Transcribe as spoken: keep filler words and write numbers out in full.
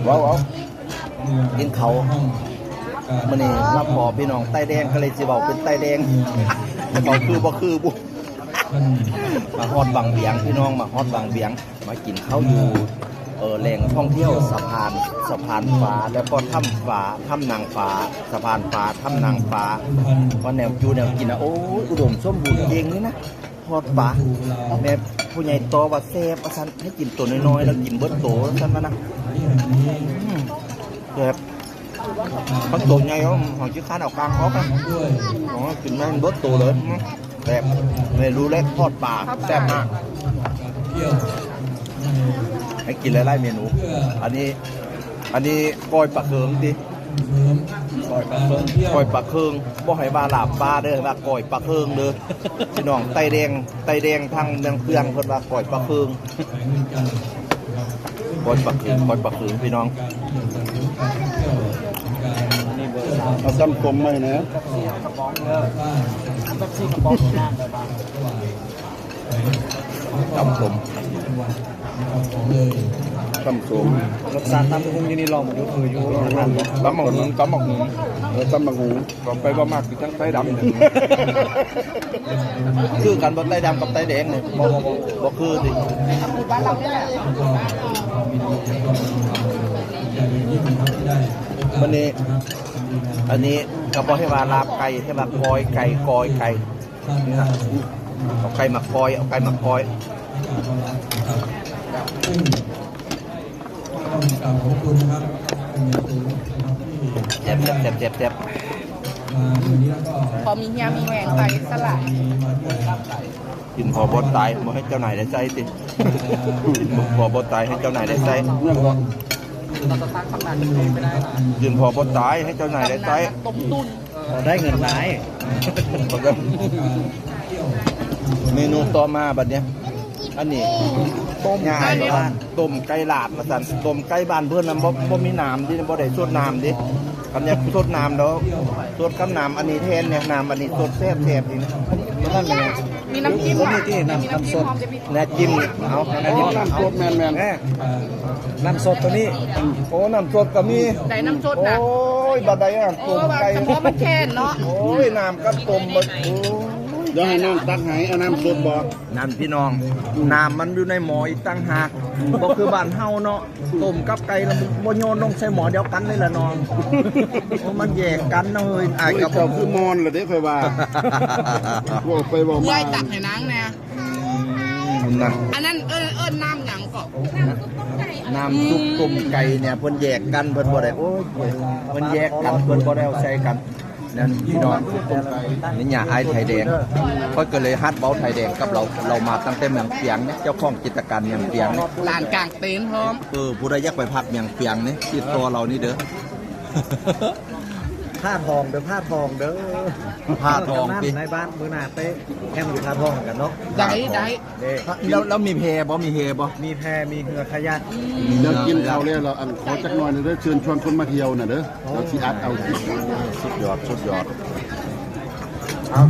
ว้าวว้าว กินเขาวมื้อนี้มาพ้อพี่น้องไต้แดงก็เลยสิเว้าเป็นไต้แดง เขาคือบ่คือบุ มาฮอดวังเวียงพี่น้อง มาฮอดวังเวียง มากินข้าวอยู่ เออ แหล่งท่องเที่ยวสะพาน สะพานฟ้า แล้วก็ถ้ำฟ้า ถ้ำนางฟ้า สะพานฟ้า ถ้ำนางฟ้า ว่าแนวอยู่แนวกินนะ โอ้ย อุดมสมบูรณ์เก่งเลยนะ ทอดปลา แม่ผู้ใหญ่ต่อว่าแซ่บว่าซั่น ให้กินตัวน้อยๆ แล้วกินเบิดโตว่าซั่นว่านะ อืม แซ่บ มันตัวใหญ่แล้วหอยขี้คร้านเอากลางออกนะ อ๋อ กินแม่งเบิดตัวเลย แบบเมนูแรกทอดปลา แซ่บมาก ให้กินหลายๆเมนู อันนี้ อันนี้ก้อยปลาเคิงติ ก้อยปลาเคิง ก้อยปลาเคิง บ่ให้ว่าลาบปลาเด้อ ว่าก้อยปลาเคิงเด้อ พี่น้องไต้แดง ไต้แดงทางเมืองเฟืองเพิ่นว่าก้อยปลาเคิง ก้อยปลาเคิง ก้อยปลาเคิงพี่น้อง เอาตำส้มมาให้นะ ตำส้ม ตำส้ม รสชาติตำบักหุ่งอยู่นี่ลองอยู่ คืออยู่ ตำบักหุ่ง ตำบักหุ่ง เออ ตำบักหุ่ง ก็ไปว่ามากคือทั้งไต้ดำเนี่ย คือกันบ่ไต้ดำกับไต้แดงเนี่ย บ่ บ่ บ่ บ่คือสิ วันนี้ อันนี้ก็บ่ให้ว่าลาบไก่ ให้ว่าก้อยไก่ ก้อยไก่ เอาไก่มาก้อย เอาไก่มาก้อย แซ่บแซ่บแซ่บแซ่บแซ่บ พอมีเฮียมีแหวงไปสละ กินพอบ่ตายบ่ให้เจ้านายได้ใส่ติ กินพอบ่ตายให้เจ้านายได้ใส่ กินพอบ่ตายให้เจ้านายได้ใส่ ต้มตุ่น ได้เงินหลาย เมนูต่อมาบัดเนี้ย อันนี้ ต้มไก่บ้าน ต้มไก่ลาดมาสั่น ต้มไก่บ้านเพิ่นน่ะบ่บ่มีน้ำดิ บ่ได้สดน้ำดิ คันอยากสดน้ำแล้ว สดกับน้ำอันนี้แทนเนี่ย น้ำอันนี้สดแซ่บแซ่บดีนะ นั่นเลย มีน้ำจิ้ม ก็ อ่ะ มีที่น้ำน้ำสด น้ำจิ้ม เอา อ๋อน้ำสดแมนแมนแม่น้ำสดตัวนี้ โอ้ น้ำสดก็มี ได้น้ำสด โอ้ นะ ยบัดใดอ่ะ โอ้ ต้ม ว่า ไก่ เฉพาะมันแค่นเนาะ โอ้ย น้ำก็ต้มหมดโอ้ เดี๋ยวให้น้องตักให้เอาน้ำสดบ่ นั่นพี่น้อง น้ำมันอยู่ในหม้ออีกต่างหาก บ่คือบ้านเฮาเนาะ ต้มกับไก่แล้วบ่โยนลงใส่หม้อเดียวกันเลยล่ะน้อง โอ้ มันแยกกันเนาะเฮ้ย อ้ายกับ เจ้าคือมอนเหรอเด้ค่อยว่า บอกไปบอก เมื่ มา อยตักให้นางแน่ อืมนะ อันนั้นเอิ้นเอิ้นน้ำหยังเกาะ น้ำซุปต้มไก่เนี่ยเพิ่นแยกกัน เพิ่นบ่ได้ โอ้ย เพิ่นแยกกัน เพิ่นบ่ได้เอาใส่กัน นั่นพี่น้อง นี่เนี่ยอ้ายไทยแดง เพิ่นก็เลยฮัดเว้าไทยแดงกับเรา เรามาตั้งแต่เมืองเปียงเนี่ย เจ้าของกิจการเมืองเปียงเนี่ย ลานกลางเต็นท์พร้อม เออ ผู้ใดอยากไปพักเมืองเปียงเนี่ย ติดต่อเรานี่เด้อ ผ้าทองเด้อผ้าทองเด้อ ผ้าทอง นั่น ติ ในบ้านมื้อหน้าไปแอมอยู่ผ้าทองกันเนาะ ได้ได้ เด้ แล้วแล้วมีแพบ่ มีแพบ่ มีแพมีเฮือขยัก เดี๋ยวกินข้าวแล้วเราอันขอจักหน่อยหนึ่งเด้อเชิญชวนคนมาเที่ยวน่ะเด้อเราสิอัดเอาคลิป สุดยอด สุดยอด เอา